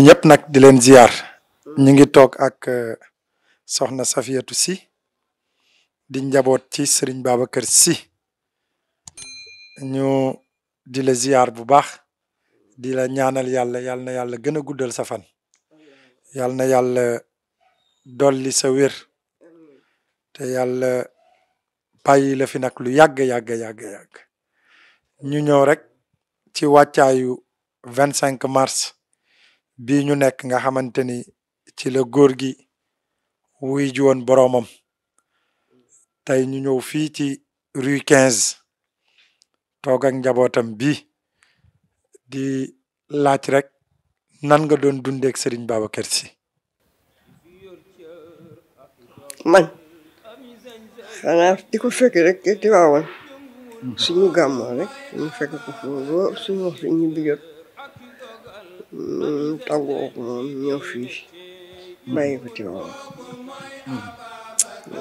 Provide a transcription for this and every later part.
nuyu ñëpp nag di leen ziar ñu ngi toog ak soxna Sophietou si di njaboot ci Serigne Babacar si ñu di la ziar bu baax di la ñaanal yàlla yal na yàlla gën a guddal sa fan yal na yàlla dolli sa wér te yàlla bàyyi la fi nag lu yàgg ñu ñëw rek ci wàccaayu 25 mars bii ñu nekk nga xamante ni ci la góor gi wuy ji woon boroomam tey ñu ñëw fii ci rue 15 toog ak njabootam bi di laaj rek nan nga doon dundeek Serigne Babacar Sy. man xanaa di ko fekk rek te waawoon suñu gàmmoo rek ñu fekk ko foofu suñu waxtu ñibbi jot tàggoo ko moom ñëw fii bàyyi ko ci waawoon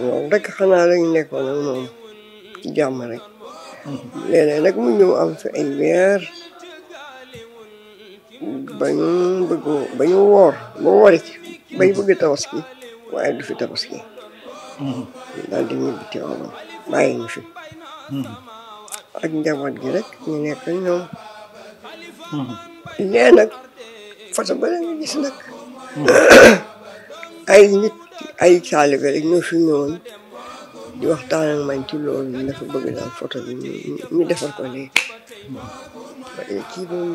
moom rek xanaa lañu nekkoon ak moom ci jàmm rek léeg-léeg nag mu ñëw am fi ay weer bañu woor ba wori ci bay bëgg tabaski waaye du fi tabaski daal di ñibbi ci waawoon bàyyi ñu fi ak njaboot gi rek ñu nekk ñoom lee nag foto ba la nga gis nag ay nit ay taalibe rek ñoo fi ñëwoon di waxtaan ak man ci loolu dafa bëgg daal photo bi ñu defar ko léegi kii moom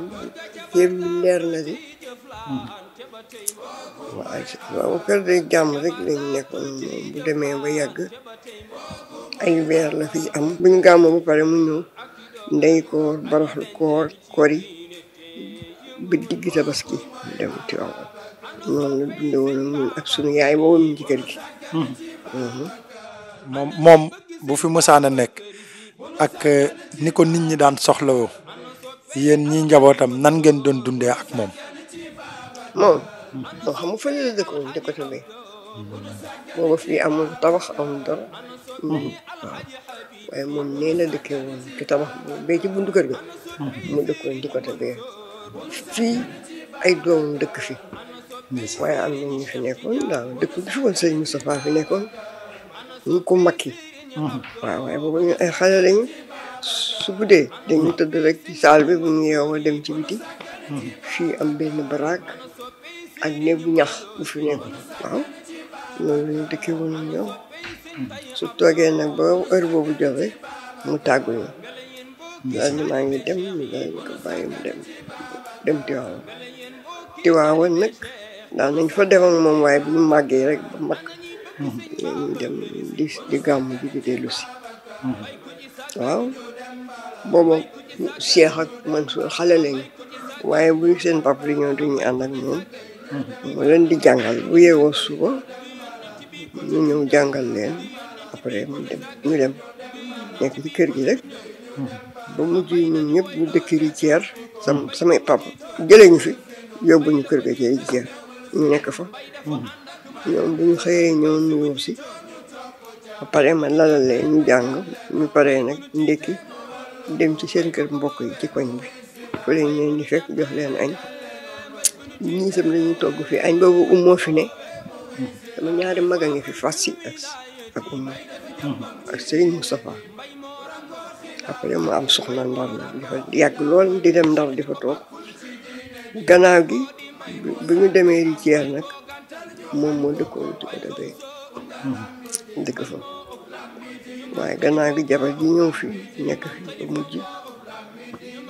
yëpp leer na di waaw kër de jàmm rek lañu nekkoon moom bu demee ba yàgg ay weer la fi am buñ gàmmoo ba pare mu ñëw ndey koor baraxlu koori bi digg tabaski dem ci waaw noonu la dunde woon ñun ak sunu yaay ba woon ci kër gi moom bu fi mësaan a nekk ak ni ko nit ñi daan soxlawoo yéen ñi njabootam nan ngeen doon dundee ak moom moo xam nga fële la dëkkoon dëkkatu bi booba fii amul tabax amul dara waaw waaye moom nee la dëkkee woon ci tabax bee ci buntu kër ga mu dëkkoon ci côté bee fii ay doomam dëkk fi waaye am na ñu fi nekkoon daaw dëkk bi fi woon sëñ Moustapha fi nekkoon ñu ko makki waaw waaye boobu ñu ay xale lañu su guddee dañu tëdd rek ci saal bi bu ñu yeewoo dem ci biti fii am benn baraak ak néeg bu ñax bu fi nekkoon waaw loolu lañu dëkkee woon ñoom su toogee nag ba heure boobu joxe mu tàggu ñu daal ni maa ngi dem ñu daal di ko bàyyi mu dem Tiwaawan nag daal nañ fa dem ak moom waaye bu ñu màggee rek ba mag ñu dem di gàmmu ji di dellu si waaw booba Cheikh ak Mansour xale lañu waaye bu seen papa di ñëw duñu ànd ak moom mu leen di jàngal bu yeewoo suba ñu ñëw jàngal leen après ñu dem nekk ci kër gi rek ba mujj ñun ñëpp ñu dëkk Riceer samay papa jëlee ñu fi yóbbu ñu kër ga ci Riceer ñu nekk fa ñoom bu ñu xëyee ñëw nuyoo si ba pare ma lalal leen ñu jàng ñu paree nag ndekki dem ci seen kër mbokk yi ci koñ bi fa lañ leen di fekk jox leen añ ñii tam lañuy togg fi añ boobu umoo fi ne sama ñaari mag a ngi fi fas si ak umo ak Serigne Moustapha après mu am soxna Ndar nag di fa yàgg lool di dem Ndar di fa toog gannaaw gi bu ñu demee Riceer nag moom moo dëkkoon di ko defee dëkk fa waaye gannaaw gi jabar ji ñëw fi nekk fi ba mujj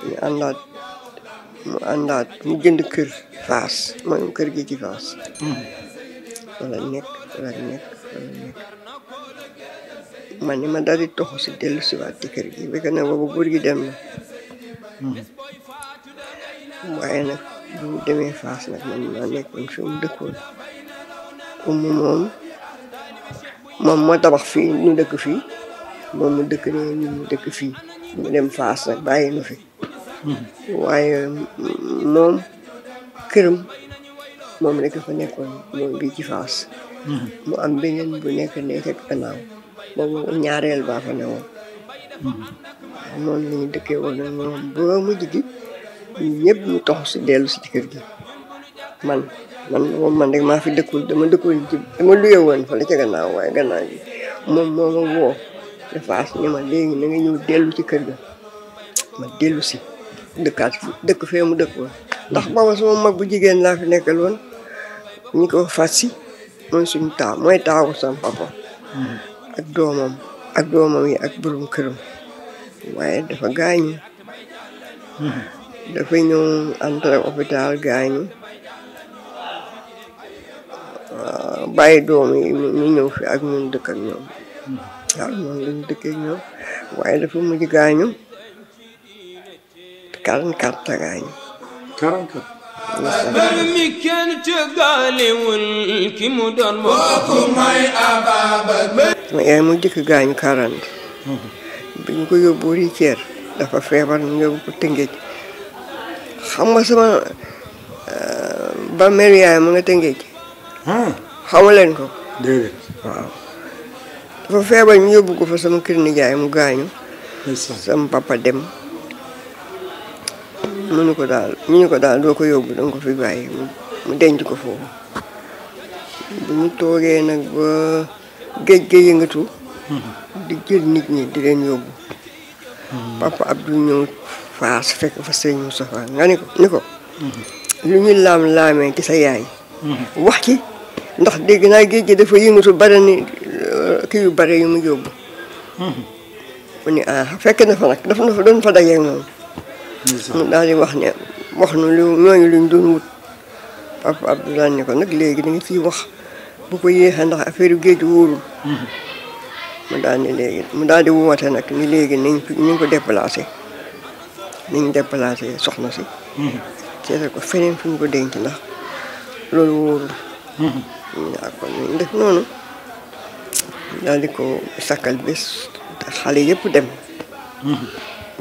ñu àndaat mu jënd kër Faas mooy kër gi ci Faas wala nekk man ni ma daal di toxu si dellu si waat ci kër gi fekk na boobu góor gi dem na waaye nag bu ñu demee Faas nag man maa nekkoon fi mu dëkkoon moom moo tabax fii ñu dëkk fii moom mu dëkk ne ñun ñu dëkk fii mu dem Faas nag bàyyi nu fi waaye moom këram moom rek fa nekkoon moom bi ci Faas mu am beneen bu nekk ak gannaaw boobu ñaareel baa fa newoon noonu la ñu dëkkee woon ak moom ba mujj gi ñëpp ñu tox si dellu si ci kër gi man rek maa fi dëkkul dama luye woon fa la ca gannaaw waaye gannaaw gi moom moo ma woo defaas ni ma léegi na nga ñëw dellu ci kër ga ma dellu si dëkk fee mu dëkk woon ndax booba sama mag bu jigéen laa fi nekkal woon ñu ko fas si mooy suñu mooy taawu sama papa ak doomam yi ak borom këram waaye dafa gaañu dafa ñëw entré hôpital gaañu bàyyi doom yi ñu ñëw fi ak ñun dëkk ak ñoom waaw noonu lañu dëkkee ak ñoom waaye dafa mujj gaañu 44 la gaañu 44 mi kenn tëggalewul ki mu doon bokku may Ababacar sama yaay mu jëkk gaañu 40 bi ñu ko yóbbu Riceer dafa feebar ñu yóbbu ko Tëngéej xam nga sama ba mère yaay mu nga Tëngéej xamu leen ko déedéet waaw dafa feebar ñu yóbbu ko fa sama kër nijaay mu gaañu sama papa dem ñu ñu ko daal doo ko yóbbu danga ko fi bàyyi mu denc ko foofu bu ñu toogee nag ba géej ga yëngatu di jël nit ñi di leen yóbbu papa Abdou ñëw Faas fekk fa Serigne Moustapha nga ni ko lu ñu laam-laamee ci sa yaay wax ci ndax dégg naa géej gi dafa yëngatu bari ni kii yu bari yu mu yóbbu mu ni fekk na fa nag dafa doon fa dajeeg moom mu daal di wax nu ñooñu luñ doon wut papa Abdoulaye ne ko nag léegi da nga ciy wax bu ko yéexee ndax affaire yu géej wóorul mu daal di woote nag ni léegi nañ ko déplacé soxna si seetal ko feneen fi ñu ko denc ndax loolu wóorul waaw kon ñu def noonu daal di ko sakkal bés xale yëpp dem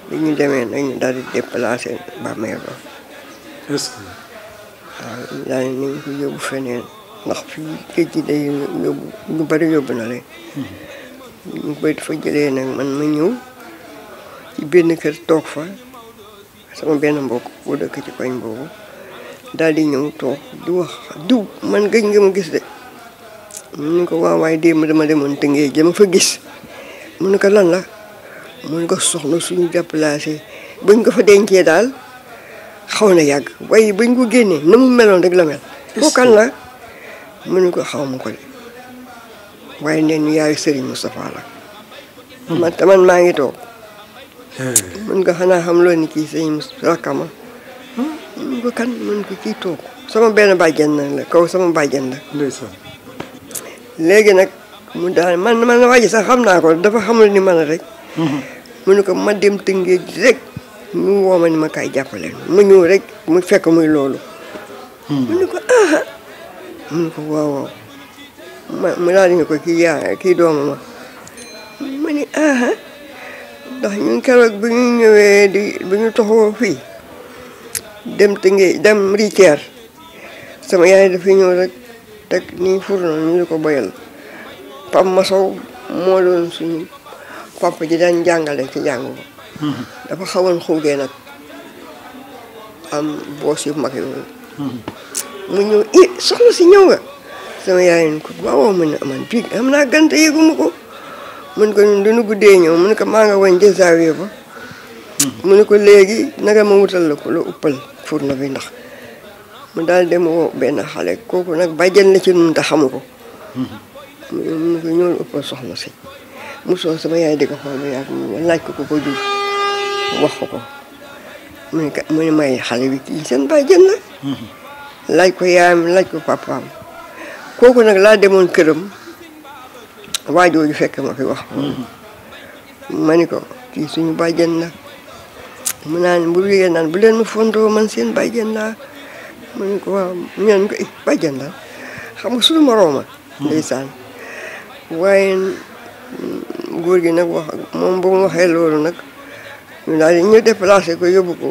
bi ñu demee nag ñu daal di déplacé bàmmeel ba est-ce que waaw daal nañ ko yóbbu feneen ndax fii géej gi day yóbbu lu bari yóbbu na leen ñu koy fa jëlee nag man ma ñëw ci benn kër toog fa sama benn mbokk bu dëkk ci koñ boobu daal di ñëw toog di wax diw man gëj nga ma gis de mu ne ko waaw waaye démb dama demoon Tëngéej dama fa gis mu ne ko lan la mu ne ko soxna suñu déplacé bañ ko fa dencee daal xaw na yàgg waaye bañ ko génnee na mu meloon rek la mel koo kan la mu ne ko xaw ma ko de waaye nee ñu yaayu Serigne Moustapha la man maa ngi toog mun nga xanaa xam loo ni kii Serigne Moustapha ma mun ko kan mun ko kii toog sama benn bàjjen la kaw sama bàjjen la ndeysaan léegi nag mu daal man waaji sax xam naa ko dafa xamul ni man rek mu ne ko ma dem Tëngéej rek ñu woo ma ni ma kaay jàppale ma ñëw rek mu fekk muy loolu mu ne ko mu ne ko waaw mu daal di nga ko kii dooma ma ni ndax ñun keroog bi ñu ñëwee bi ñu toxoo fii dem Tëngéej dem Riceer sama yaay dafa ñëw rek teg nii furno ñu di ko boyal Pam Masow moo doon suñu papa ji daan jàngale ci jàng ko dafa xawoon xuugee nag am boos yu mag yooyu mu ñëw soxna si ñëw nga sama yaay ko waaw mu ne man bii am naa gante yëguma ko mun ko ñun dañu guddee ñëw mu ne ko maa nga wañ jësaawe ba mu ne ko léegi naga ma wutal la ko la uppal furna bi ndax mu daal dem woo benn xale kooku nag bàjjen la ci nun te xamu ko mu ne ko ñëwul uppal soxna si mu soo sama yaay di ko xool ba yàgg mu laaj ko ko jur wax ko mu ne may xale bi kii seen bàjjen la laaj ko yaayam laaj ko papaam kooku nag laa demoon këram waajooju fekk ma fi wax ma ni ko kii suñu bàjjen la mu naan bu liggéey naan bu leen ma fontoo man seen bàjjen laa ma ni ko waaw ñaan ko bàjjen la xam nga suñu morooma ndeysaan waaye góor gi nag wax moom bu mu waxee loolu nag ñu daal di ñu déplacé ko yóbbu ko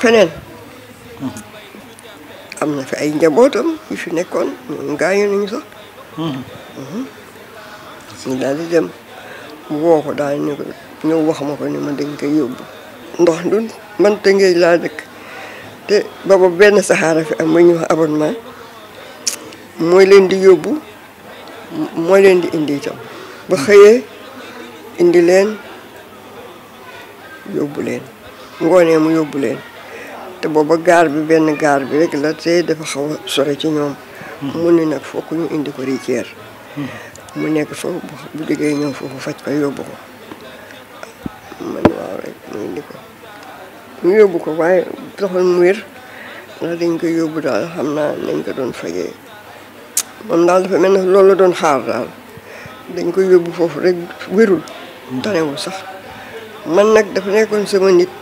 feneen am na fi ay njabootam yu fi nekkoon ñoom gaañu nañu sax ñu daal di dem woo ko daal ni ko ñëw wax ma ko ni ma dañ koy yóbbu ndox dun man Tëngéej laa dëkk te booba benn saxaara fi am mu ñu wax abonnement mooy leen di yóbbu mooy leen di indi itam ba xëyee indi leen yóbbu leen ngoonee mu yóbbu leen te booba gaar bi benn gaar bi rek la te dafa xaw a sore ci ñoom mu ne nag fokk ñu indi ko Riceer mu nekk foofu bu jógee ñëw foofu faj ko yóbbu ko man waaw rek mu indi ko ñu yóbbu ko waaye taxul mu wér ndax dañ koy yóbbu daal xam naa nañ ko doon fajee moom daal dafa mel ne loolu la doon xaar daal dañ koy yóbbu foofu rek wérul tanewul sax man nag dafa nekkoon sama nit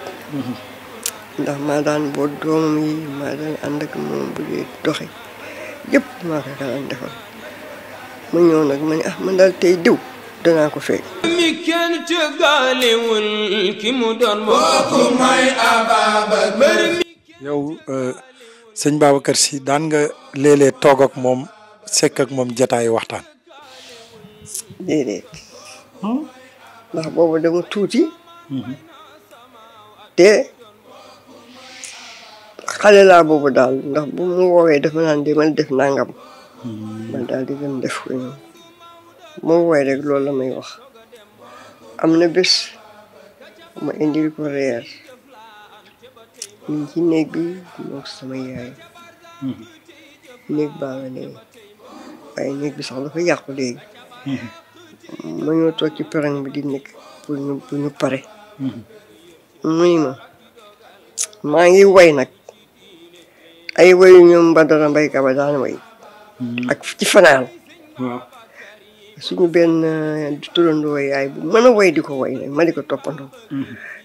ndax maa daan boot doomam yi maa daan ànd ak moom bu dee doxi yëpp maa ko daan defal ma ñëw nag ma ne ah man daal tey diw danaa ko fekk mi kenn tëggalewul ki mu doon bokku may Ababacar yow sëñ Babacar Sy daan nga léeg-léeg toog ak moom sekk ak moom jataayu waxtaan. déedéet ndax boobu dama tuuti te xale laa boobu daal ndax bu mu woowee dafa naan demal def nangam man daal di dem def ko ñoom moo woowee rek loolu la may wax am na bés ma indil ko reer ñu ci néeg bi mook sama yaay néeg baa nga ne waaye néeg bi sax dafa yàqu léegi ma ñëw toog ci perron bi di nekk pour ñu pare mu ni ma maa ngi way nag ay wayu ñoom Badara Mbay Kaba daan way ak ci fanaan waaw suñu benn turandoo yaay bu mën a way di ko way nag ma di ko toppandoo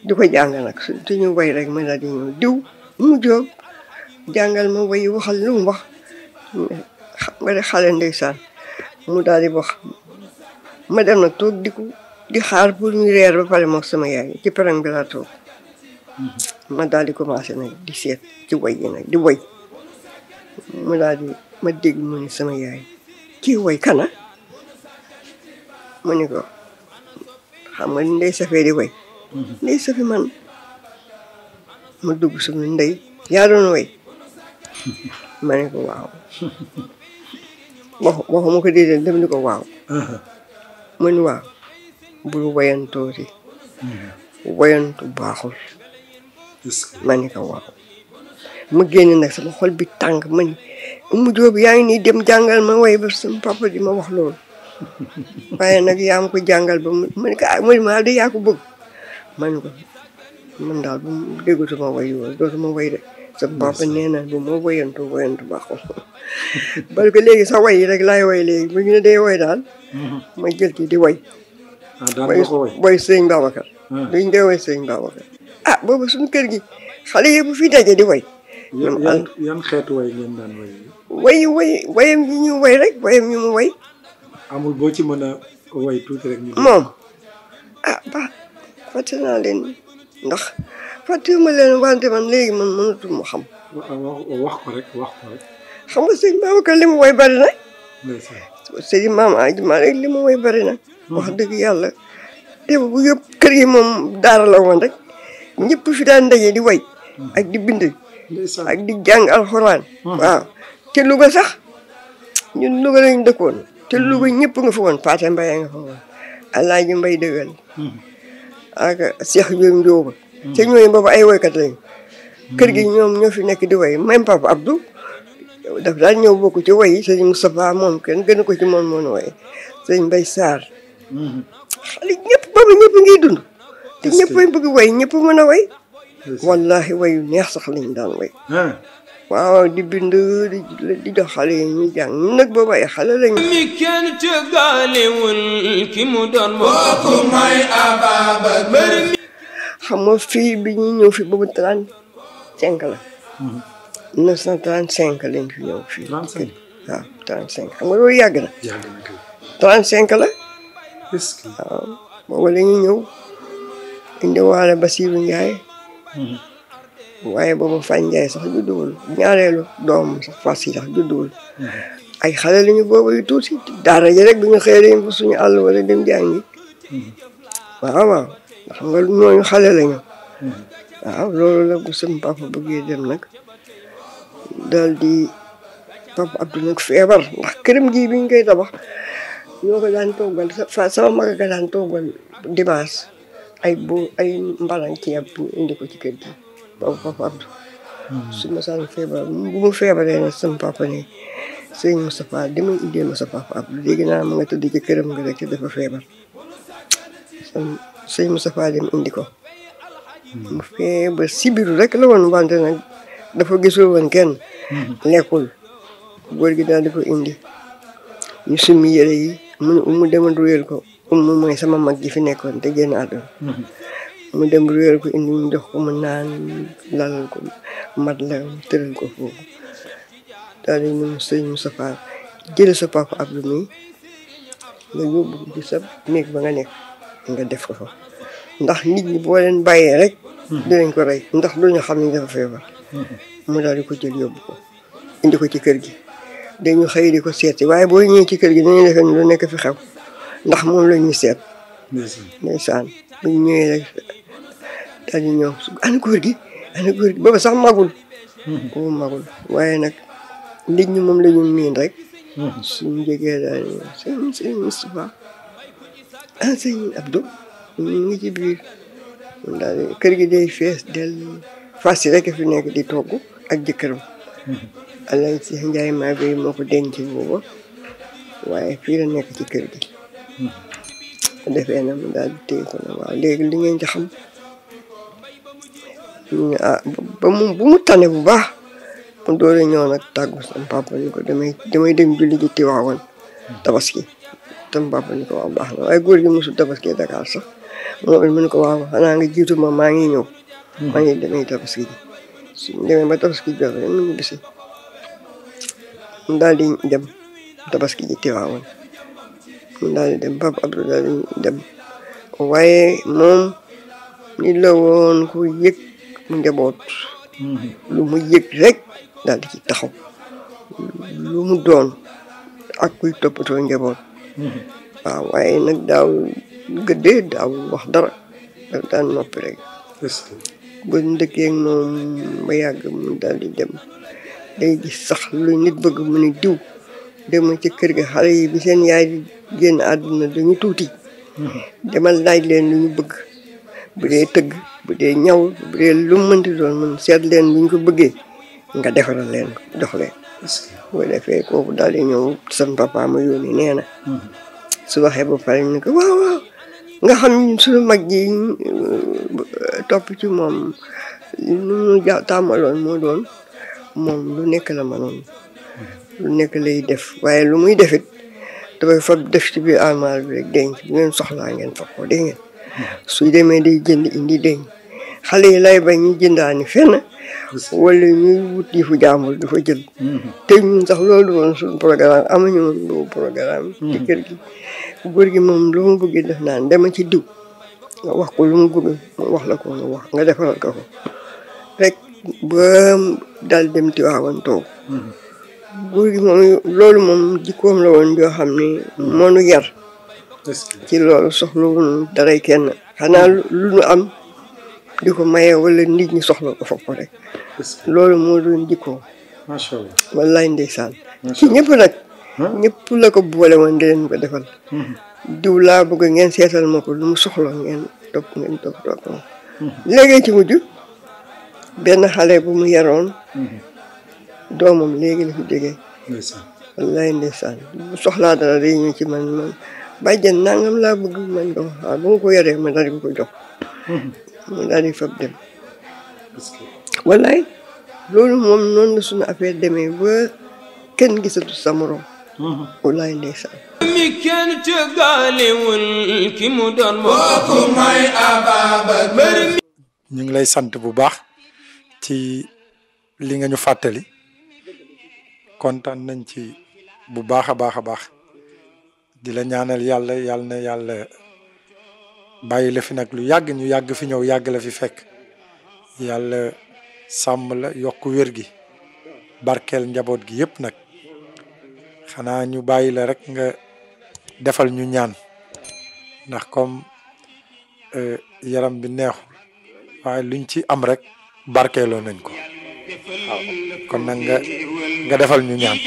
di ko jàng nag suñu way rek ma daal di ñëw diw mu jóg jàngal ma way waxal lu mu wax nga de xale ndeysaan mu daal di wax ma dem nag toog di xaar pour ñu reer ba pare mook sama yaay ci perron bi laa toog ma daal di commencé nag di seet ci way yi nag di way mu daal di ma dégg mu ni sama yaay kii way kana mu ni ko xam nga ndey safee di way ndey safi man ma dugg sama ndey yaa doon way ma ne ko waaw waxuma ko déedéet dem ni ko waaw mu ni waaw bul wayantooti wayantu baaxul ma ne ko waaw ma génn nag sama xol bi tàng ma ni mu jóob yaa ngi nii dem jàngal ma way ba sama papa di ma wax loolu waaye nag yaa ma ko jàngal ba ma ne ko ah ma de yaa ko bëgg ma ne ko man daal bu déggatuma way yooyu dootuma way de sama papa nee na bu ma wayantu baaxul parce que léegi sax way yi rek laay way léegi bu ñu ne dee way daal ma jël ci di way way sëñ Babacar duñ dee way sëñ Babacar ah boobu suñu kër gi xale yi bu fi daje di way yan xeetu way ngeen daan way wayam yi ñu way rek wayam ñu mu way amul boo ci mën a way tuuti rek ñu moom ah ba fàtte naa leen ndax fàttewuma leen wante man léegi man mënatuma xam wax ko rek xam nga sëñ Babacar li mu way bari na sëñ maam Aji Maalik li mu way bari na wax dëgg yàlla te bu yëpp kër gi moom daara la woon rek ñëpp fi daan ndaje di way ak di bind ak di jàng alxuraan waaw te Louga sax ñun Louga lañ dëkkoon te Louga ñëpp nga fa woon Paate Mbaye nga fa woon Alaaji Mbay dëggal ak Cheikh Diop Ndioba te ñooñu boobu ay woykat lañu kër gi ñoom ñoo fi nekk di way même Papa Abdou daf daal ñëw bokk ci way yi sëñ Moustapha moom kenn gënu ko ci moom moo way sëñ Mbay Sarr xale ñëpp boobu ñëpp ngi dund te ñëpp bëgg way ñëpp mën a way wallahi wayu neex sax lañ daan way waaw di bind di jox xale yi ñu jàng ñun nag boobu ay xale lañu mi kenn tëggalewul ki mu doon bokku may Ababacar xam nga fii bi ñuy ñëw fi boobu 35 la 1935 lañ fi ñëw fii waaw 35 xam nga loolu yàgg na 35 la waaw boobu la ñuy ñëw indi waale Basiru Njaay waaye boobu Fañ Njaay sax judduwul ñaareelu doom sax fas yi sax judduwul ay xale lañu boobu yu tuuti daara ji rek bi ñu xëy dañ fa suñu àll wala dem jàngi waaw xam nga ñooñu xale lañu waaw loolu la bu sama papa bëggee dem nag daal di Papa Abdou nag feebar ndax këram gi biñ koy tabax ñoo ko daan toggal sama mag ga daan toggal dimanche ay mbalan ceeb ñu indi ko ci kër gi boobu Papa Abdou su ma saan feebar bu mu feebaree ne sama papa ne sëñ Moustapha damay indee ma sa Papa Abdou léegi naa ma nga tëdd ci këram nga rek te dafa feebar sëñ Moustapha dem indi ko mu feebar sibiru rek la woon wante nag dafa gisul woon kenn lekkul góor gi daal di ko indi ñu summi yére yi mu dem ruyal ko mooy sama mag ji fi nekkoon te génn àdduna mu dem ruyal ko indi ñu jox ko mu naan lalal ko mat la tëral ko foofu daal di ñu sëñ Moustapha jël sa Papa Abdou mi nga yóbbu ko ci sa néeg ba nga nekk nga def ko fa ndax nit ñi boo leen bàyyee rek dinañ ko rey ndax duñu xam ni dafa feebar mu daal di ko jël yóbbu ko indi ko ci kër gi dañu xëy di ko seeti waaye boo ñëwee ci kër gi dañuy defe ni lu nekk fi xew ndax moom la ñuy seet ndeysaan buñ ñëwee rek daal di ñëw ana góor gi booba sax magul boobu magul waaye nag nit ñi moom la ñu miin rek suñu jógee daal di ñëw sëñ Moustapha sëñ Abdou ñu ngi ci biir daal di kër gi day fees del fas yi rek fi nekk di togg ak jëkkëram Alaaji Seex Njaay maa bay moo ko denc booba waaye fii la nekk ci kër gi defee na mu daal di téye ko na waaw léegi li ngeen ci xam bu mu tane bu baax mu doole ñëw nag tàggu sama papa ni ko damay dem julli ji Tiwaawan tabaski sama papa ni ko waaw baax na waaye góor gi mosul tabaski Dakar sax moom it mu ne ko waaw xanaa nga jiitu ma maa ngi ñëw maa ngi demee tabaski ji suñu demee ba tabaski jot rek mu bisi mu daal di dem tabaski ji Tiwaawan mu daal di dem Papa Abdou daal di dem waaye moom ni la woon ku yëg mu njaboot lu mu yëg rek daal di ci taxaw lu mu doon ak kuy toppatoo njaboot waaw waaye nag daaw gëddee daaw wax dara daf daan noppi rek ba ndëkkee moom ba yàgg mu daal di dem day gis sax lu nit bëgg mu ne diw dema ci kër ga xale yi bi seen yaay di génn àdduna dañu tuuti demal laaj leen lu ñu bëgg bu dee tëgg bu dee ñaw bu dee lu mu mënti doon man seet leen lu ñu ko bëggee nga defaral leen jox leen boo defee kooku daal di ñëw sama papa ma yónni nee na su waxee ba pare ñu ko waaw waaw nga xam suñu mag ji topp ci moom lu mu tàmmaloon moo doon moom lu nekk la manoon lu nekk lay def waaye lu muy defit dafay fab def ci biir armoire bi rek denc bu ngeen soxlaa ngeen fab ko dégg ngeen suy demee day jënd indi denc xale yi lay bañ ñu jëndaani fenn wala ñuy wut yi fu jàmbur di fa jël te ñun sax loolu woon suñu programme amuñu woon boobu programme ci kër gi góor gi moom lu mu bëggee def naan dema ci diw nga wax ko lu mu bëgg mu wax la ko nga wax nga defaral ko ko rek ba daal dem Tiwaawan toog góor gi moom loolu moom jikkoom la woon joo xam ne moo nu yar ci loolu soxlawuñu daray kenn xanaa lu nu am di ko maye wala nit ñi soxla ko foofu rek loolu moo doon jikkoom macha allah wallaay ndeysaan ci ñëpp nag ñëpp la ko boole woon di leen ko defal diw laa bëgg ngeen seetal ma ko lu mu soxla ngeen topp ko léegi ci mujj benn xale bu mu yaroon doomam léegi la fi jógee wallaay ndeysaan bu soxlaa dara day ñëw ci man bàjjen nangam laa bëgg man ko waaw bu ma ko yoree ma daal di ko jox mu daal di fab dem wallaay loolu moom noonu la suñu affaire demee ba kenn gisatu sa morom wallaay ndeysaan mi kenn tëggalewul ki mu doon bokku may Ababacar ñu ngi lay sant bu baax ci li nga ñu fàttali kontaan nañ ci bu baax a baax a baax di la ñaanal yàlla na yàlla bàyyi la fi nag lu yàgg ñu yàgg fi ñëw yàgg la fi fekk yàlla sàmm la yokk wér gi barkeel njaboot gi yëpp nag xanaa ñu bàyyi la rek nga defal ñu ñaan ndax comme yaram bi neexul waaye luñ ci am rek barkeeloo nañ ko kon nag nga defal ñu ñaan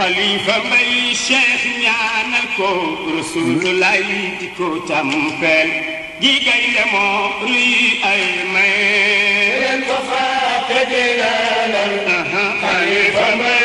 Khalifa may Cheikh ñaanal ko Rasulullah di ko tampel gi gay mo ri ay may len ko faate di ñaanal Khalifa may